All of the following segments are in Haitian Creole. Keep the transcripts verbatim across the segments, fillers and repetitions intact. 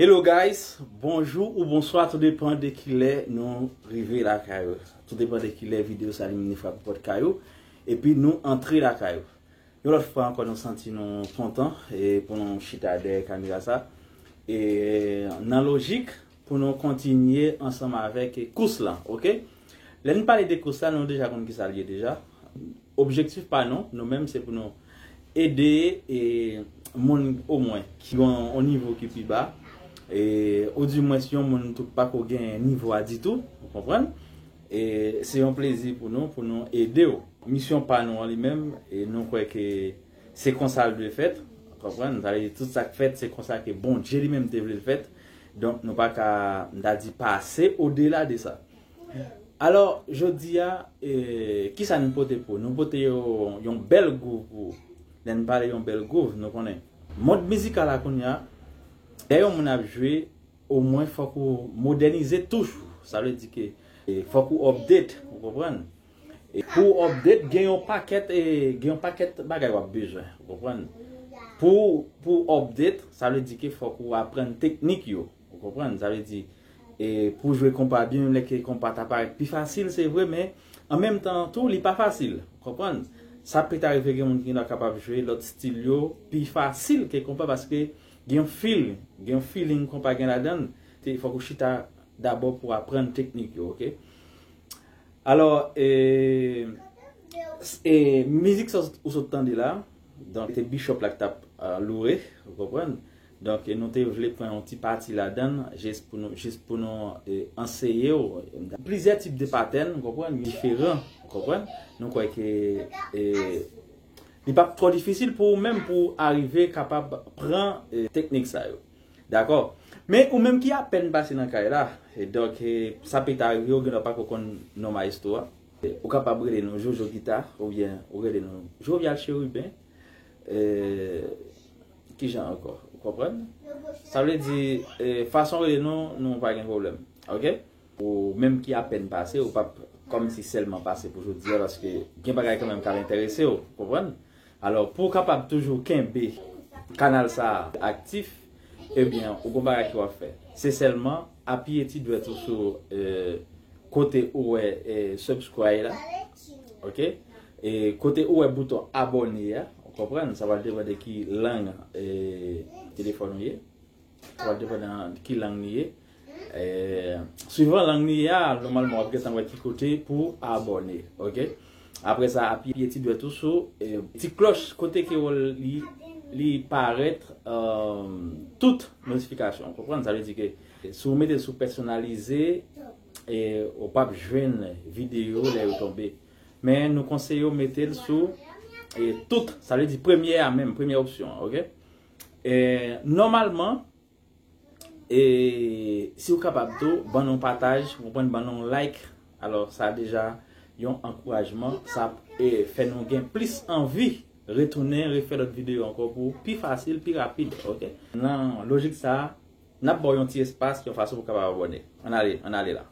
Hello guys, bonjou ou bonswa, tou depann de kilè nou rive lakay ou. Tou depann de kilè videyo sa li mennen frape pòt kay ou. Epi nou antre lakay ou. Yon lòt fwa ankò nou santi nou kontan e pou nou chita dèyè kamera sa. E nan lojik, pou nou kontinye ansanm avèk kous lan, oke? Lè n pale de kous la, nou deja konn ki sa l ye deja. Objektif pa nou, nou menm, se pou nou ede e, moun omwen ki gen yon nivo ki pi ba, e, oudimwens yon moun tou pako gen nivo a ditou, ou konprann? E se yon plezi pou nou, pou nou ede w. Misyon pa nou an li menm, e nou kwè ke se konsa l dwe fèt, ou konprann? Sa vle di tout sa k fèt, se konsa ke Bondye li menm te vle l fèt. Donk, nou pa ka, m ta di, pase odela de sa. Alò, jodi a, e, kisa n pote pou ou? Nou pote yo yon bèl gwouv pou ou. Lè n pale yon bèl gwouv, nou konnen. Mond mizikal la kounye a, lè yon moun ap jwe, omwen fòk ou modènize toujou. Sa vle di ke, e, fòk ou update, ou konprann? E pou w update, gen yon pakèt, e, gen yon pakèt bagay w ap bezwen, ou konprann? Pou, pou w update, sa vle di ke fòk ou aprann teknik yo, ou konprann? Sa vle di, e, pou jwe konpa byen, menm lè ke konpa ta parèt pi fasil, se vre, men an menm tan tou, li pa fasil, ou konprann? Sa pèt arive gen moun ki gen dwa kapab jwe lòt stil yo pi fasil ke konpa, paske gen yon feel, gen yon feeling konpa gen ladan l. Te, fòk ou chita dabò pou aprann teknik yo, oke? Alò, e, s- e, mizik sa ou sot tande la, donk, se te Bishop la ki t ap, a, loure, ou konprann? Donk, e, nou te vle pran yon ti pati ladan l, jis pou nou, jis pou nou, e, anseye w. Plizyè tip de patèn, ou konprann, diferan, ou konprann? Nou kwè ke, e, li p ap twò difisil pou ou menm pou w arive kapab pran, e, teknik sa yo. Dakò? Men ou menm ki apèn pase nan kay la, e donk, e, sa pèt arive, ou gen dwa pako konn non maestro a. E, ou kapab rele nou Jojo Gita, oubyen ou rele nou Jovial Chérubin. E, kijan ankò? Ou konprann? Sa vle di, e, fason rele nou, nou pa gen pwoblèm. Oke? Ou menm ki apèn pase, ou p ap kòmsi sèlman pase pou jodi a, paske gen bagay kanmenm k ap enterese w, ou konprann? Alò, pou w kapab toujou kenbe kanal sa a aktif, ebyen, ou gon bagay ke w ap fè. Se sèlman apiye ti dwèt ou sou, e, kote ou wè, e, subscribe la, oke? E kote ou wè bouton abòne a, ou konprann, sa va depann de ki lang, e, telefòn ou ye. Sa va depann nan ki lang li ye. E, swivan lang li ye a, nòmalman w ap gentan wè ki kote pou abòne, oke? Apre sa, apiye ti dwèt ou sou, e, ti klòch kote ke w li, li parèt, e, tout notifikasyon, w konprann? Sa vle di ke si w mete l sou pèsonalize, e, ou p ap jwenn videyo lè yo tonbe. Men nou konseye w mete l sou, e, tout, sa vle di premye a menm, premyè opsyon an, oke? E, nòmalman, e, si w kapab tou, ban nou pataj, ou konprann, ban nou like. Alò, sa deja yon ankourajman. Sa ap, e, fè nou gen plis anvi retounen, refè lòt videyo ankò pou pi fasil, pi rapid, oke? Nan lojik sa a, n ap ba w yon ti espas, yon fason pou w kapab abòne. Ann ale, ann ale la.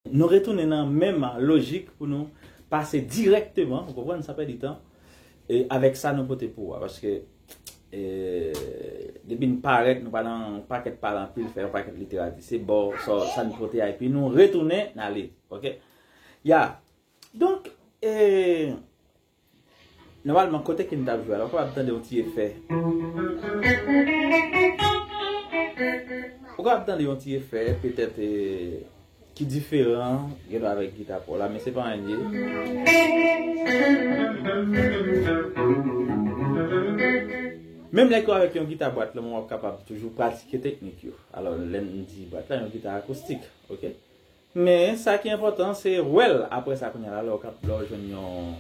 Nou retounen nan menm lojik pou nou pase dirèkteman, ou konprann, san pèdi tan, e avèk sa nou pote pou ou a, paske, e, depi n parèt, nou pa nan yon pakèt pale anpil, fè yon pakèt literati. Se ba w sa, sa n pote a, epi nou retounen, n ale, oke? Ya. Donk, e, nòmalman, kote ke n t ap jwe a la, ou kapab tande yon ti efè. Ou kapab tande yon ti efè, petèt, e, ki diferan, gen dwa avèk gita pa w la, men se pa anyen l ye. Menm lè ke w avèk yon gita bwat, lanmò w ap kapab toujou pratike teknik yo. Alò, lè m di bwat la, yon gita akoustik, oke? Men sa ki enpòtan, se wè l apre sa kounye a la, lè w kap-, lè w jwenn yon,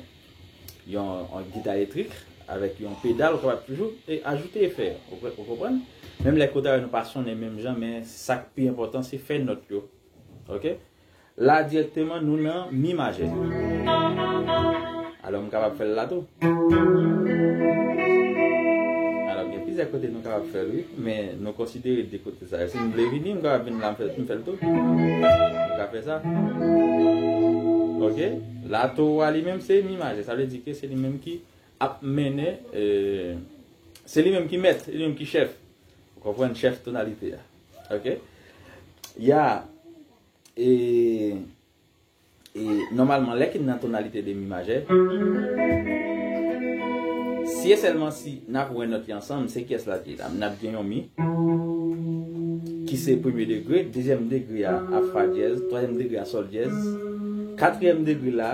yon, yon gita elektrik avèk yon pedal, ou kapab toujou, e, ajoute efè, ou pre-, ou konprann? Menm lè kote a nou pa sonnen menm jan, men sa k pi enpòtan, se fè nòt yo. Oke? La, dirèkteman, nou nan mi majè. Alò, m kapab fè l la tou. Alò, gen plizyè kote nou kapab fè l, wi, men nou konsidere de kote sa yo. Si m vle vini, m kapab vin la, m fè, m fè l tou. M ka fè sa. Oke? La, to a li menm, se mi majè. Sa vle di ke se li menm ki ap mennen, e, se li menm ki mèt, se li menm ki chèf. Ou konprann? Chèf tonalite a. Oke? Ya. E, E nòmalman, lè ke n nan tonalite de mi majè, si e sèlman si n ap wè nòt yo ansanm, se kiyès l ap ye la? N ap gen yon mi, ki se premye degre, dezyèm degre a ap fa dyèz, twazyèm degre a sòl dyèz, katriyèm degre la,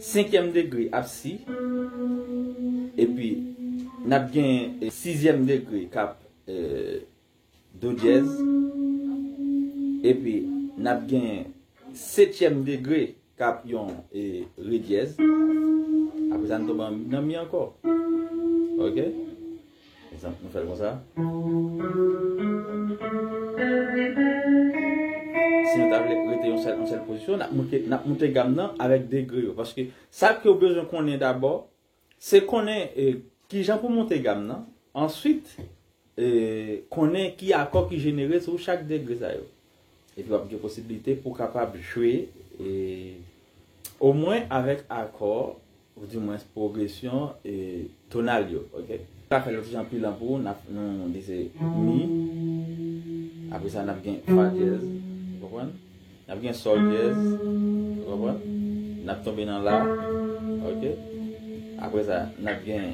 senkyèm degre ap si, epi n ap gen, e, sizyèm degre k ap, e, do dyèz, epi n ap gen setyèm degre k ap yon, e, re dyèz. Apre sa, nou tonbe an, nan mi ankò. Ok? Egzanp, nou fè l konsa. Si nou ta vle rete yon sèl, yon sèl pozisyon, n ap moute, n ap moute gam nan avèk degre yo. Paske sa ke w bezwen konnen dabò, se konnen, e, kijan pou moute gam nan. Answit, e, konnen ki akò ki jenere sou chak degre sa yo. Epi w ap gen posiblite pou w kapab jwe, e, omwen avèk akò, oudimwens pwogresyon, e, tonal yo, ok? Sa fè l ti jan pi lan pou ou, n ap, nou di se mi. Apre sa, n ap gen fa dyèz, ou konprann? N ap gen sòl dyèz, ou konprann? N ap tonbe nan la, ok? Apre sa, n ap gen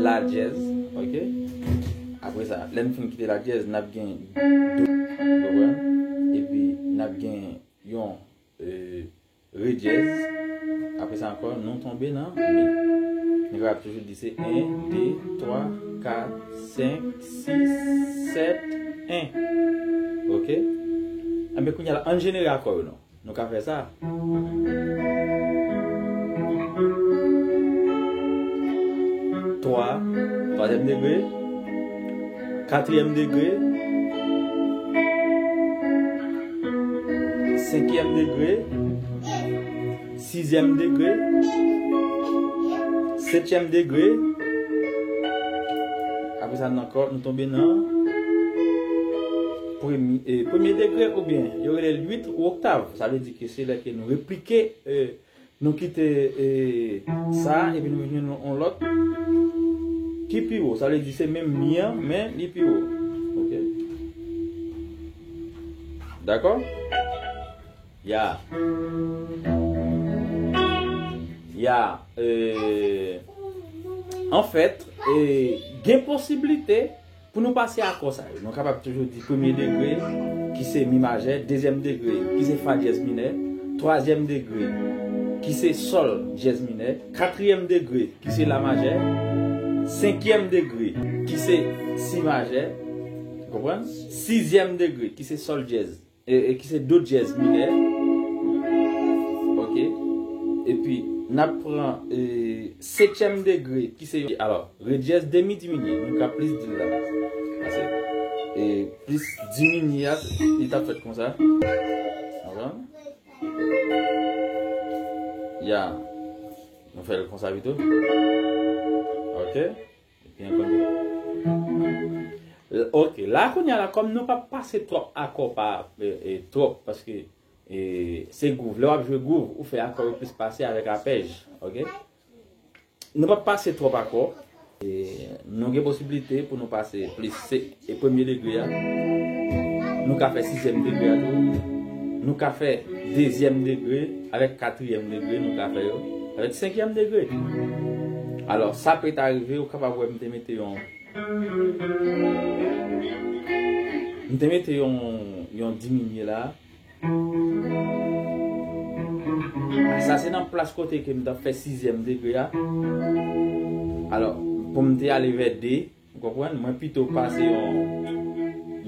la dyèz, ok? Apre sa, lè n fin kite la dyèz, n ap gen do, ou konprann? Epi, n ap gen yon, e, re dyèz. Apre sa ankò, nou tonbe nan mi. Nou kapab toujou di se en, de, twa, kat, senk, sis, sèt, en. Ok? Enben, kounye a la, ann jenere akò yo non. Nou ka fè sa. Twa, twazyèm degre, katriyèm degre, senkyèm degre, sizyèm degre, setyèm degre. Apre sa, nou ankò, nou tonbe nan premye, e, premye degre, oubyen yo rele l uit ou oktav. Sa vle di ke se lè ke nou replike, e, nou kite, e, sa, epi nou vin jwenn yon lòt ki pi wo. Sa vle di se menm mi an, men li pi wo. Ok? Dakò? Ya. Ya. E, anfèt, e, gen posiblite pou nou pase akò sa yo. Nou kapab toujou di premye degre, ki se mi majè, dezyèm degre, ki se fa dyèz minè, twazyèm degre, ki se sòl dyèz minè, katriyèm degre, ki se la majè, senkyèm degre, ki se si majè, ou konprann? Sizyèm degre, ki se sòl dyèz, e, e ki se do dyèz minè. Ok. Epi, n ap pran, e, setyèm degre, ki se, alò, re dyèz demi diminye. Nou ka plis di l la. Pase, e, plis diminye a, li t ap fèt konsa. Konprann? Ya. Nou fè l konsa pito. Ok. Epi ankò yon. Ok, la kounye a la, kòm nou p ap pase twòp akò pa, e, e, twòp, paske, e, se gwouv. Lè w ap jwe gwouv, ou fè akò yo plis pase avèk apèj, ok? Nou p ap pase twòp akò. E, nou gen posiblite pou nou pase plis se, e, premye degre a. Nou ka fè sizyèm degre a tou. Nou ka fè dezyèm degre avèk katriyèm degre, nou ka fè yo avèk senkyèm degre. Alò, sa pèt arive, ou kapab wè m te mete yon, m te mete yon, yon diminye la. Sa se nan plas kote ke m t ap fè sizyèm degre a. Alò, pou m te ale vè de, ou konprann? Mwen pito pase yon,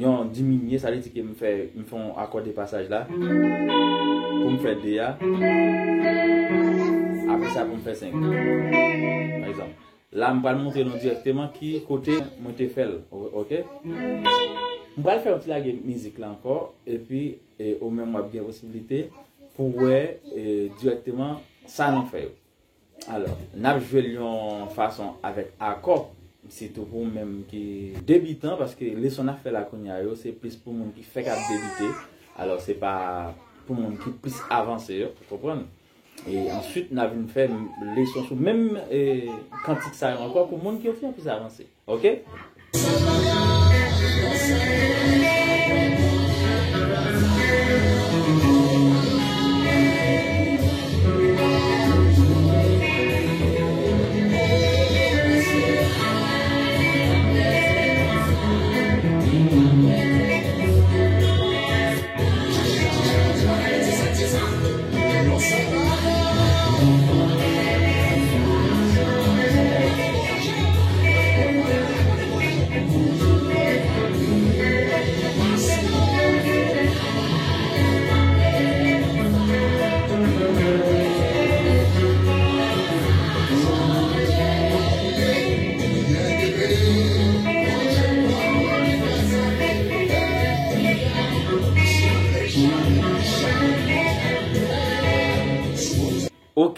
yon diminye, sa vle di ke m fè, m fè yon akò de pasaj la. Pou m fè de a. Apre sa, pou m fè senk. Pa egzanp, la, m pral montre nou dirèkteman ki kote mwen te fè l. O-, ok? M pral fè yon ti lage mizik la ankò, epi, e, ou menm w ap gen posiblite pou w wè, e, dirèkteman sa nou fè yo. Alò, n ap jwe l yon fason avèk akò, sitou pou ou menm ki debitan, paske leson n ap fè la kounye a yo, se plis pou moun ki fèk ap debite. Alò, se pa pou moun ki plis avanse yo, ou konprann? E answit, n a vin fè leson sou menm, e, kantik sa yo ankò pou moun ki yo fè plis avanse. Ok?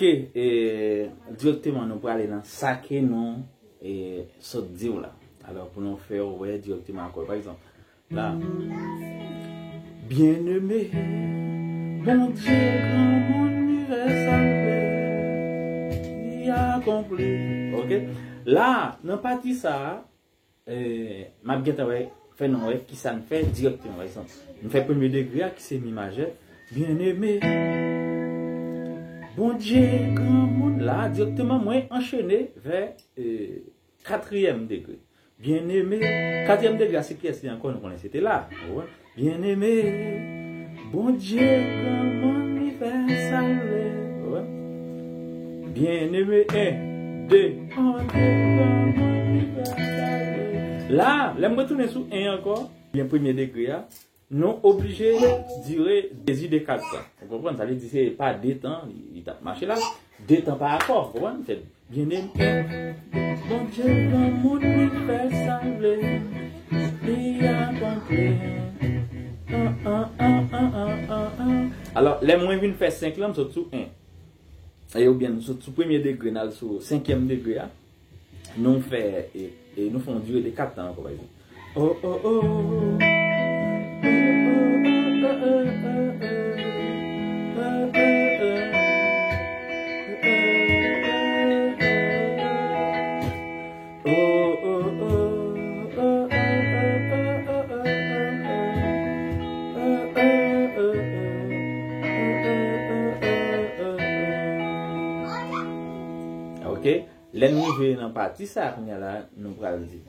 Ok, e, dirèkteman nou prale nan sa ke nou, e, sot di w la. Alò, pou nou fè w wè dirèkteman akò. Pa egzanp, la, Byeneme, Bondye granmoun, li fè sa l vle, li akonpli. Ok? La, nan pati sa a, e, m ap gentan wè, fè nou wè kisa n fè dirèkteman. Pa egzanp, n fè premye degre a, ki se mi majè. Byeneme, Bondye granmoun. La, dirèkteman, mwen anchene vè, e, katriyèm degre. Byeneme, katriyèm degre a, se kiyès li ankò? Nou konnen se te la. Ou wè? Byeneme, Bondye granmoun, li fè sa l vle. Ou wè? Byeneme, en, de. Bondye granmoun, li fè sa l vle. La, lè m retounen sou en ankò, byen premye degre a, nou oblije dire dezi de kat tan. Ou konprann? Sa vle di se pa de tan, li, li t ap mache la. De tan pa akò, ou konprann? Se byeneme, Bondye granmoun, li fè sa l vle, li akonpli. An, an, an. Alò, lè mwen vin fè senk lan, m sot sou en. E oubyen nou sot sou premye degre, n al sou senkyèm degre a. Nou fè, e, e nou fè yon dire de kat tan ankò, pa egzanp. Oh, oh, oh. Ok. Lè n rive nan pati sa a kounye a la, nou pral di.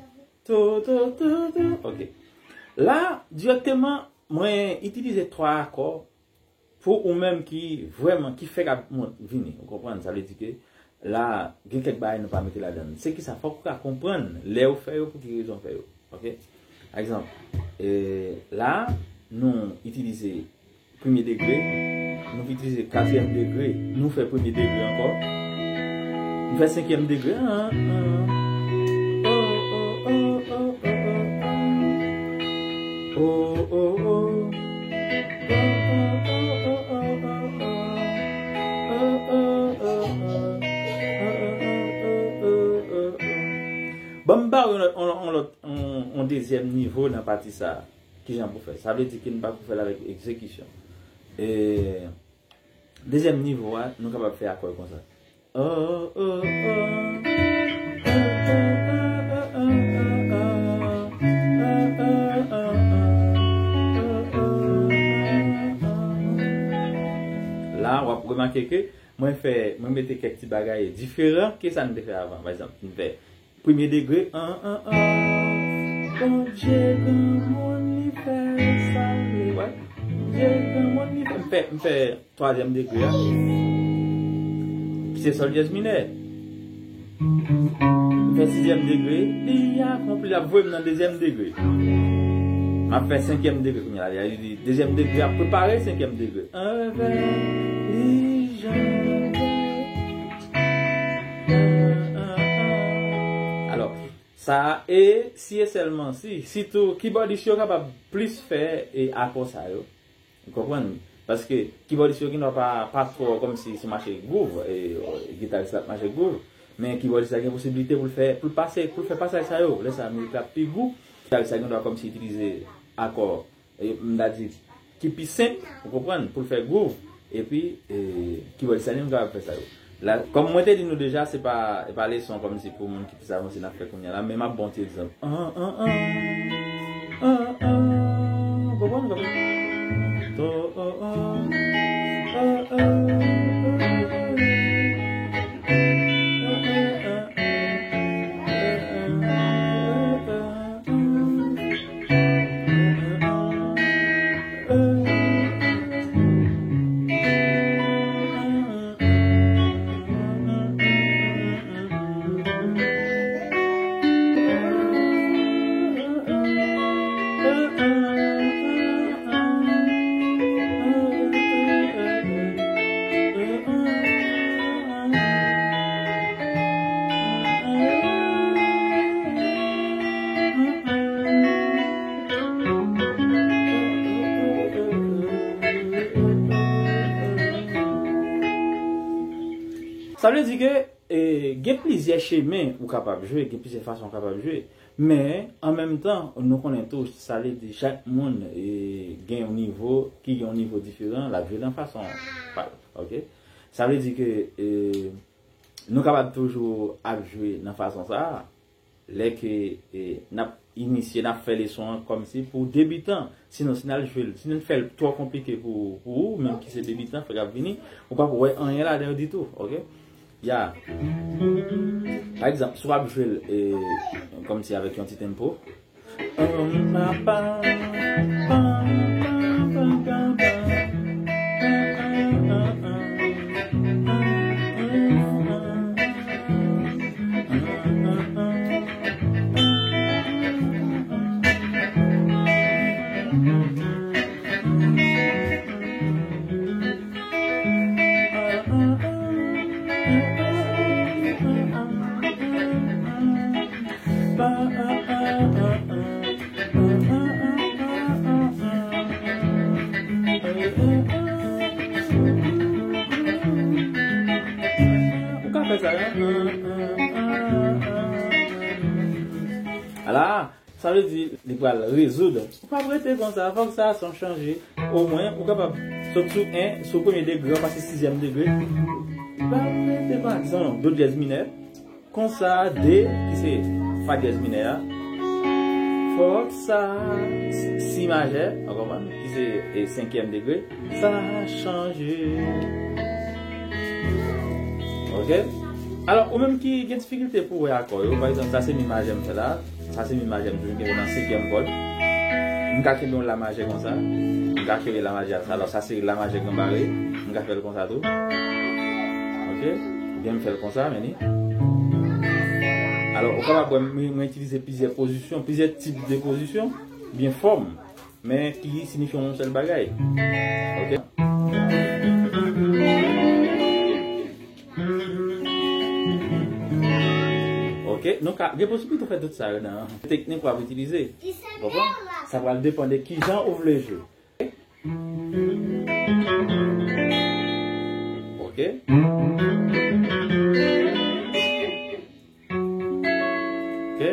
To, to, to, to. Ok. La, dirèkteman, mwen itilize twa akò pou ou menm ki vrèman, ki fèk ap mont, vini. Ou konprann? Sa vle di ke la, gen kèk bagay nou pa mete ladan l. Se kisa? Fòk ou ka konprann lè ou fè yo, pou ki rezon ou fè yo. Ok? Pa egzanp, e, la, nou itilize premye degre, nou itilize katriyèm degre, nou fè premye degre ankò, nou fè senkyèm degre, an, an. Oh, oh, oh. Ban m ba w yon lòt, yon, yon lòt, yon, yon dezyèm nivo nan pati sa a. Kijan pou fè? Sa vle di ke n pa pou fè l avèk egzekisyon. E, dezyèm nivo a, nou kapab fè akò l konsa. Oh, oh, oh. La, w ap remake ke mwen fè, mwen mete kèk ti bagay diferan ke sa n te fè avan. Pa egzanp, m fè premye degre, an, an, an. Bondye granmoun, li fè sa l vle. Wè? Bondye granmoun, li fè. M fè, m fè twazyèm degre a. Ki se sòl dyèz minè. M fè sizyèm degre. Li akonpli, l ap voye m nan dezyèm degre. M ap fè senkyèm degre kounye a. Li di, dezyèm degre ap prepare senkyèm degre. Anvè li jan. Alò, sa a, e si e sèlman si, sitou kibòdis yo kapab plis fè e akò sa yo. Ou konprann? Paske kibòdis yo gendwa pa, pa twò kòmsi sou mache gwouv, e, gitaris la ap mache gwouv, men kibòdis la gen posiblite pou l fè, pou l pase, pou l fè pasaj sa yo. Lè sa a, mizik la ap pi gou, gitaris la gendwa kòmsi itilize akò e, m ta di, ki pi senp, ou konprann, pou l fè gwouv. Epi, e, kibòdis la li menm kapab fè sa yo. La, kòm mwen te di nou deja, se pa, e pa leson kòmsi pou moun ki plis avanse n ap fè kounye a la, men m ap ba w yon ti egzanp. An, an, an. An, an. Ou konprann? Ou konprann? To, o, o. An, an. Sa vle di ke, e, gen plizyè chemen ou kapab jwe, gen plizyè fason ou kapab jwe. Men, an menm tan, nou konnen tou, sa vle di chak moun, e, gen yon nivo, ki gen yon nivo diferan, l ap jwe nan fason pa l, oke? Sa vle di ke, e, nou kapab toujou ap jwe nan fason sa a. Lè ke, e, n ap inisye, n ap fè leson an kòmsi pou debitan. Sinon, si n al jwe l, si n fè l twò konplike pou, pou ou, menm ki se debitan, frè k ap vini, ou p ap wè anyen ladan yo ditou, oke? Ya. Pa egzanp, si w ap jwe l, e, kòmsi avèk yon ti tempo. Ou ka fè sa, wi. Ala, sa vle di, li pral rezoud. Ou p ap rete konsa, fòk sa son chanje. Omwen, ou kapab sot sou en, sou premye degre, pase sizyèm degre. Ou p ap rete, pa egzanp, do dyèz minè. Konsa, de, ki se fa dyèz minè a. Fòk sa, si majè, w konprann, ki se, e, senkyèm degre. Sa chanje. Oke? Alò, ou menm ki gen difikilte pou wè akò yo, pa egzanp, sa se mi majè m fè la, sa se mi majè m toujou kenbe nan senkyèm kòd. M ka kenbe yon la majè konsa. M ka kenbe la majè a, alò, sa se la majè ganbare. M ka fè l konsa tou. Oke? Oubyen m fè l konsa, men ni. Alò, ou kapab wè m, mwen itilize plizyè pozisyon, plizyè tip de pozisyon, oubyen fòm, men ki siyifi yon sèl bagay. Oke? Oke, nou ka gen posiblite fè tout sa yo nan teknik w ap itilize. Konprann? Sa pral depann de kijan ou vle jwe. Oke? Oke?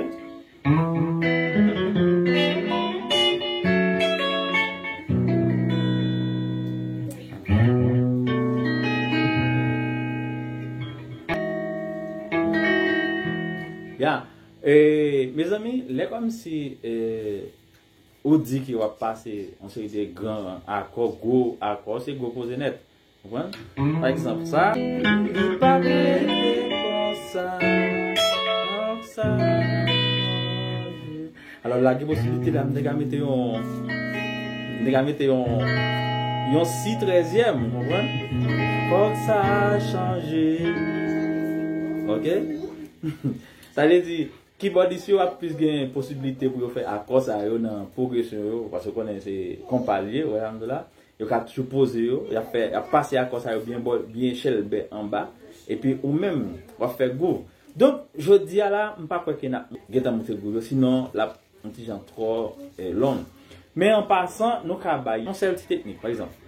Ya. E, mezanmi, lè kòmsi, e, ou di ke w ap pase yon seri de gran akò, gwo akò, se gwo koze nèt. Konprann? Pa egzanp, sa. Li p ap rete konsa, konsa. Alò, la gen posiblite la, m te ka mete yon, m te ka mete yon, yon si trèzyèm, ou konprann? Fòk sa chanje. Oke? Sa vle di, kibòdis yo ap plis gen posiblite pou yo fè akò sa yo nan pwogresyon yo, paske w konnen se konpa l ye, wè sa m di w la. Yo ka toujou poze yo, y ap fè, y ap pase akò sa yo byen bò, byen chèlbè anba, epi ou menm, w ap fè gwouv. Donk, jodi a la, m pa kwè ke n ap gentan montre gwouv yo, sinon l ap yon ti jan twò, eh, long. Men an pasan, nou ka bay yon sèl ti teknik, pa egzanp.